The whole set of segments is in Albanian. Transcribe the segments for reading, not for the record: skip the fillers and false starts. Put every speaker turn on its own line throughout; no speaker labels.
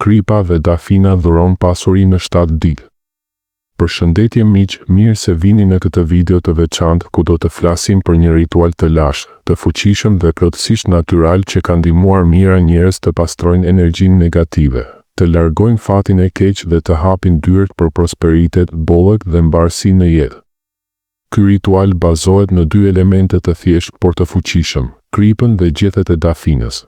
Kripa dhe dafina dhuron pasuri në 7 ditë. Përshëndetje miq, mirë se vini në këtë video të veçantë ku do të flasim për një ritual të lashtë, të fuqishëm dhe plotësisht natyral që ka ndihmuar mijëra njerëz të pastrojnë energjinë negative, të largojnë fatin e keq dhe të hapin dyert për prosperitet, bollëk dhe mbarësi në jetë. Ky ritual bazohet në dy elemente të thjeshtë por të fuqishëm, kripën dhe gjethet e dafinës.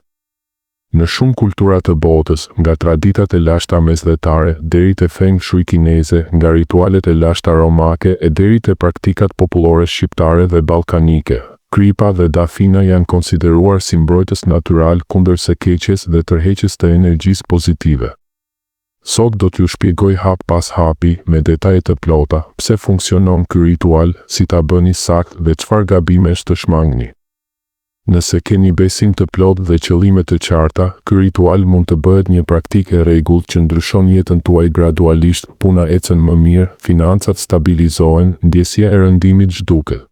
Në shumë kultura të botës, nga traditat e lashta mesdhetare deri te feng shui kineze, nga ritualet e lashta romake e deri te praktikat popullore shqiptare dhe ballkanike, kripa dhe dafina janë konsideruar si mbrojtës natyral kundër së keqes dhe tërheqës të energjisë pozitive. Sot do t'ju shpjegoj hap pas hapi, me detaje të plota, pse funksionon ky ritual, si ta bëni saktë dhe çfarë gabimesh të shmangni. Nëse keni besim të plotë dhe qëllime të qarta, ky ritual mund të bëhet një praktikë e rregullt që ndryshon jetën tuaj gradualisht, puna ecën më mirë, financat stabilizohen, ndjesia e rëndimit zhduket.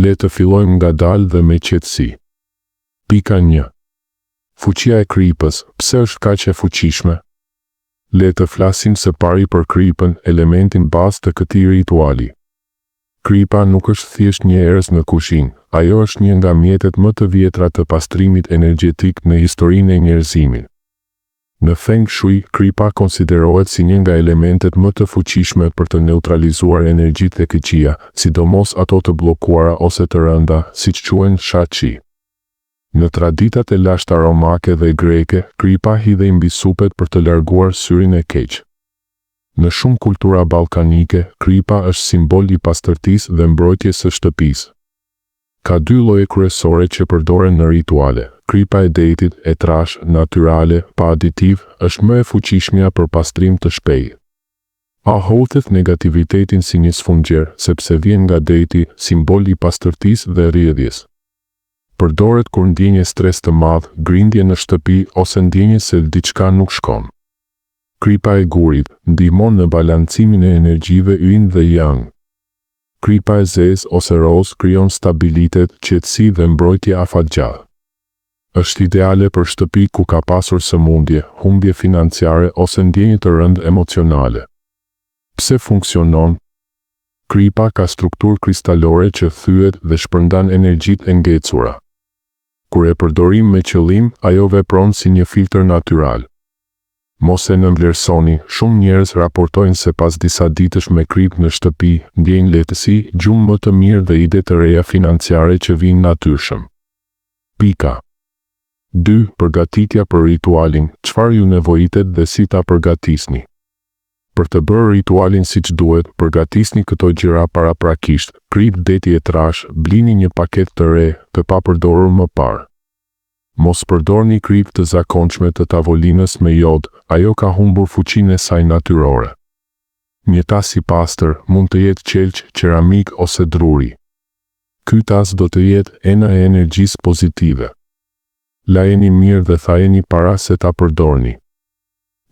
Le të fillojmë ngadalë dhe me qetësi. Pika 1. Fuqia e kripës, pse është kaq e fuqishme? Le të flasim së pari për kripën, elementin bazë të këtij rituali. Kripa nuk është thjesht një erëz në kuzhinë, ajo është një nga mjetet më të vjetra të pastrimit energjetik në historinë e njerëzimit. Në Feng Shui, kripa konsiderohet si një nga elementet më të fuqishme për të neutralizuar energjitë e këqija, sidomos ato të bllokuara ose të rënda, siç quhen Sha Qi. Në traditat e lashta romake dhe greke, kripa hidhej mbi supet për të larguar syrin e keq. Në shumë kultura ballkanike, kripa është simbol i pastërtisë dhe mbrojtjes së shtëpisë. Ka dy lloje kryesore që përdoren në rituale, kripa e detit, e trashë, natyrale, pa aditivë, është më e fuqishmja për pastrim të shpejtë. Ajo thith negativitetin si një sfungjer, sepse vjen nga deti, simbol i pastërtisë dhe rrjedhjes. Përdoret kur ndjenje stres të madh, grindje në shtëpi ose ndjenjë se diçka nuk shkon. Kripa e gurit, ndihmon në balancimin e energjive yin dhe yang. Kripa e zezë ose rozë krijon stabilitet, qetësi dhe mbrojtje afatgjatë. Është ideale për shtëpi ku ka pasur sëmundje, humbje financiare ose ndjenjë të rëndë emocionale. Pse funksionon? Kripa ka strukturë kristalore që thyet dhe shpërndan energjitë e ngecura. Kur e përdorim me qëllim, ajo vepron si një filtër natyral. Mos e nënvlerësoni, shumë njerëz raportojnë se pas disa ditësh me kripë në shtëpi, ndjejnë lehtësi, gjumë më të mirë dhe ide të reja financiare që vijnë natyrshëm. Pika 2. Përgatitja për ritualin, çfarë ju nevojitet dhe si ta përgatisni. Për të bërë ritualin siç duhet, përgatisni këto gjëra paraprakisht, kripë deti e trashë, blini një paketë të re, të papërdorur më parë. Mos përdorni kripë të zakonshme të tavolinës me jod, ajo ka humbur fuqinë e saj natyrore. Një tas i pastër, mund të jetë qelq, qeramikë ose druri. Ky tas do të jetë ena e energjisë pozitive. Lajeni mirë dhe thajeni para se ta përdorni.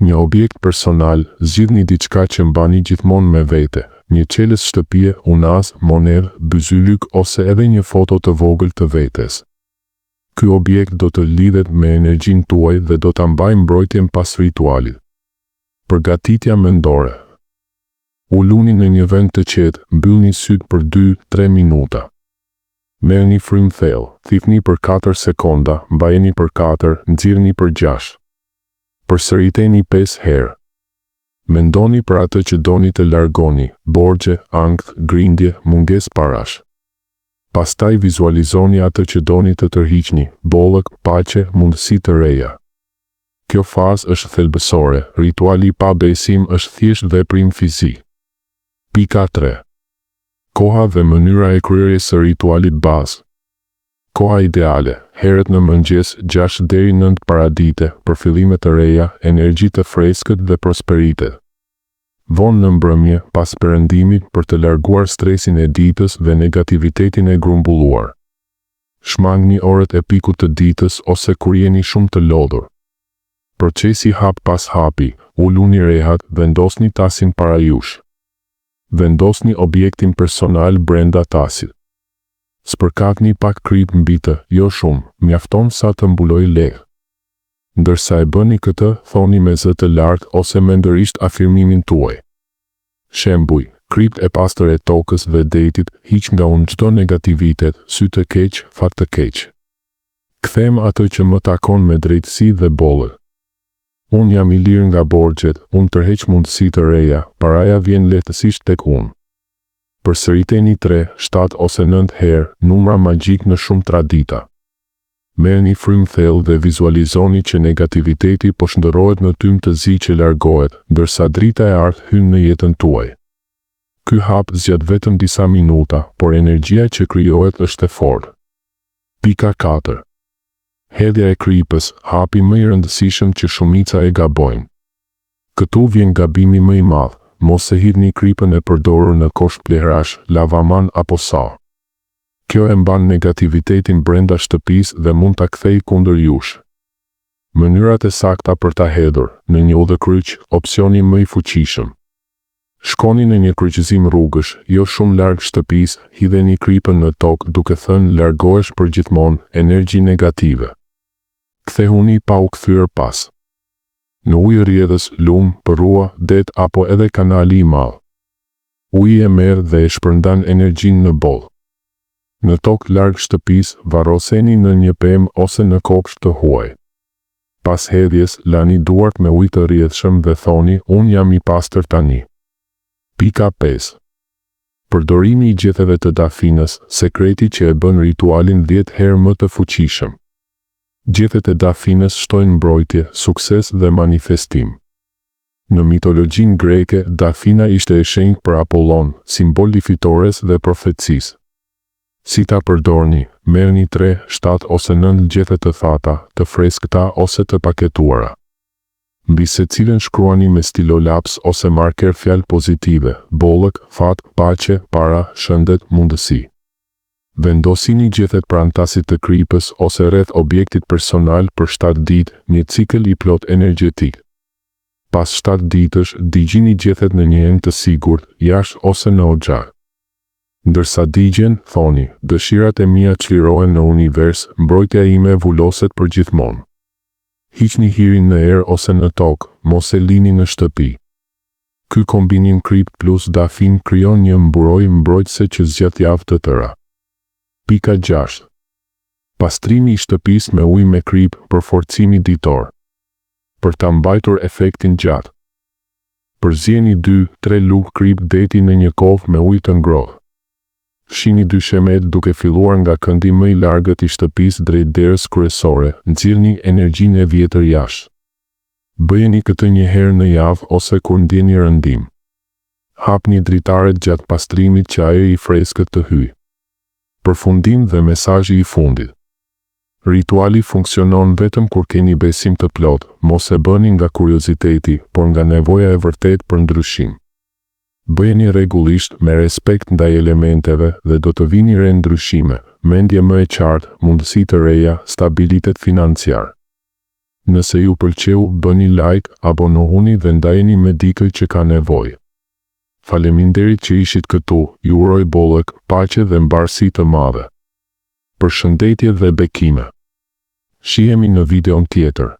Një objekt personal, zgjidhni diçka që mbani gjithmonë me vete, një çelës shtëpie, unazë, monedhë, byzylyk ose edhe një foto të vogël të vetes. Ky objekt do të lidhet me energjinë tuaj dhe do ta mbajë mbrojtjen pas ritualit. Përgatitja mendore. Uluni në një vend të qetë, mbyllni sytë për dy, tre minuta. Merrni frymë thellë, thithni për katër sekonda, mbajeni për katër, nxirrni për gjashtë. Përsëriteni pesë herë. Mendoni për atë që doni të largoni, borxhe, ankth, grindje, mungesë parash. Pastaj vizualizoni atë që doni të tërhiqni, bollëk, paqe, mundësi të reja. Kjo fazë është thelbësore, rituali pa besim është thjesht veprim fizik. Pika 3. Koha dhe mënyra e kryerjes së ritualit bazë. Koha ideale, herët në mëngjes, 6 deri 9 paradite, për fillime të reja, energji të freskët dhe prosperitet. Vonë në mbrëmje, pas perëndimit, për të larguar stresin e ditës dhe negativitetin e grumbulluar. Shmangni orët e pikut të ditës ose kur jeni shumë të lodhur. Procesi hap pas hapi, uluni rehat, vendosni tasin para jush. Vendosni objektin personal brenda tasit. Spërkatni pak kripë mbi të, jo shumë, mjafton sa të mbulojë lehtë. Ndërsa e bëni këtë, thoni me zë të lartë ose mendërisht afirmimin tuaj. Shembuj, Kripë e pastër e tokës dhe detit, hiq nga unë çdo negativitet, sy të keq, fat të keq. Kthemë atë që më takon me drejtësi dhe bollëk. Unë jam i lirë nga borxhet, unë tërheq mundësi të reja, paraja vjen lehtësisht tek unë. Përsëriteni tre, shtatë ose nëntë herë, numra magjikë në shumë tradita. Merrni frymë thellë dhe vizualizoni që negativiteti po shndërrohet në tym të zi që largohet, ndërsa drita e artë hyn në jetën tuaj. Ky hap zgjat vetëm disa minuta, por energjia që krijohet është e fortë. Pika 4. Hedhja e kripës, hapi më i rëndësishëm që shumica e gabojnë. Këtu vjen gabimi më i madh, mos e hidhni kripën e përdorur në kosh plehrash, lavaman apo sa. Kjo e mban negativitetin brenda shtëpisë dhe mund ta kthejë kundër jush. Mënyrat e sakta për ta hedhur, në një udhëkryq, opsioni më i fuqishëm. Shkoni në një kryqëzim rrugësh, jo shumë larg shtëpisë, hidheni kripën në tokë duke thënë largohesh përgjithmonë, energji negative. Kthehuni pa u kthyer pas. Në ujë rrjedhës, lumë, përrua, det apo edhe kanali i madh. Uji e merr dhe e shpërndan energjinë në bollë. Në tokë larg shtëpisë, varroseni nën një pemë ose në kopsht të huaj. Pas hedhjes, lani duart me ujë të rrjedhshëm dhe thoni unë jam i pastër tani. Pika 5. Përdorimi i gjetheve të dafinës, sekreti që e bën ritualin 10 herë më të fuqishëm. Gjethet e dafinës shtojnë mbrojtje, sukses dhe manifestim. Në mitologjinë greke, Dafina ishte e shenjtë për Apollon, simbol i fitores dhe profecisë. Si ta përdorni, merrni tre, shtatë ose nëntë gjethe të thata, të freskëta ose të paketuara. Mbi secilën shkruani me stilolaps ose marker fjalë pozitive, bollëk, fat, paqe, para, shëndet, mundësi. Vendosini gjethet pranë tasit të kripës ose rreth objektit personal për shtatë ditë, një cikël i plotë energjetik. Pas shtatë ditësh, digjini gjethet në një enë të sigurt, jashtë ose në oxhak. Ndërsa digjen, thoni, Dëshirat e mia çlirohen në univers, mbrojtja ime vuloset përgjithmonë. Hiqni hirin në erë ose në tokë, mos e lini në shtëpi. Ky kombinim kripë plus dafinë krijon një mburojë mbrojtëse që zgjat javë të tëra. Pika 6. Pastrimi i shtëpisë me ujë me kripë, përforcimi ditor. Për ta mbajtur efektin gjatë. Përzieni dy, tre lugë kripë deti në një kovë me ujë të ngrohtë. Fshini dyshemetë duke filluar nga këndi më i largët i shtëpisë drejt derës kryesore, nxirrni energjinë e vjetër jashtë. Bëjeni këtë një herë në javë ose kur ndjeni rëndim. Hapni dritaret gjatë pastrimit që ajri i freskët të hyjë. Përfundim dhe mesazhi i fundit. Rituali funksionon vetëm kur keni besim të plotë, mos e bëni nga kurioziteti, por nga nevoja e vërtetë për ndryshim. Bëjeni rregullisht, me respekt ndaj elementeve, dhe do të vini re ndryshime, mendje më e qartë, mundësi të reja, stabilitet financiar. Nëse ju pëlqeu, bëni like, abonohuni dhe ndajeni me dikë që ka nevojë. Faleminderit që ishit këtu, ju uroj bollëk, paqe dhe mbarësi të madhe. Përshëndetje dhe bekime. Shihemi në videon tjetër.